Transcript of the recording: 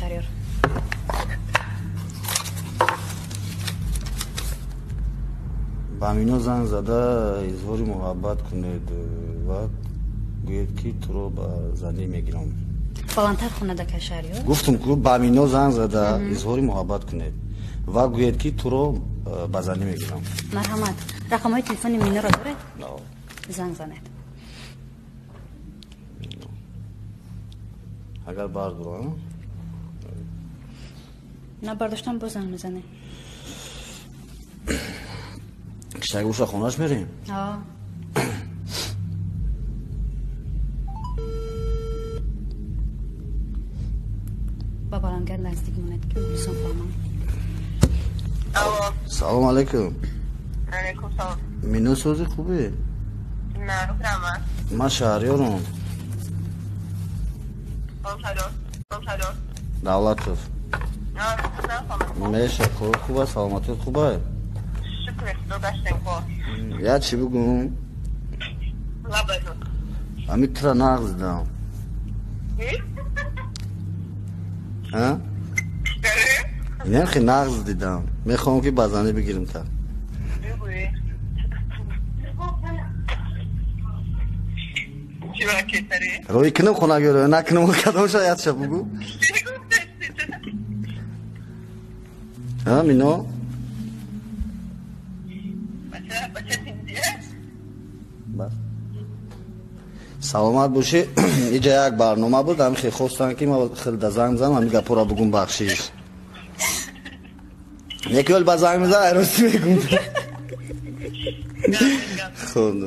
Шаҳриёр. Ба Мино занг зада изҳори муҳаббат кунед ва гӯед, ки туро ба занӣ мегирам. Баландтар хонада, ка Шаҳриёр. Гуфтум, ку ба Мино занг зада изҳори муҳаббат кунед ва гӯед, ки туро ба занӣ мегирам. Марҳамат, рақамҳои телефони Миноро доред? Занг занед. Агар бардорам. На бардоштам, боз занг мезанед. Киштаги боша, хонаш мерем. Ба баландгар наздик монед, ки мухлисон фаҳманд. Салом алейкум. Алейкум салом. Мино, сози, хубе? Ман Шаҳриёрам. Давлатов. Меша, хуба, саломатият хуба? Я чӣ бигӯм, ами тура нағз дидам. Инам хе нағз дидам, мехоҳам, ки ба занӣ бигирим та. Рӯи кунам хонагиро накунам, кадомша ядша бугӯ. Мино, саломат бошӣ. Иҷа як барнома буд, ами хе хостам, ки ма хел да занг бизанам, ами гапора бугум. Бахшиш, неки ҳол ба занг мизан, айрости мегум. Хуб.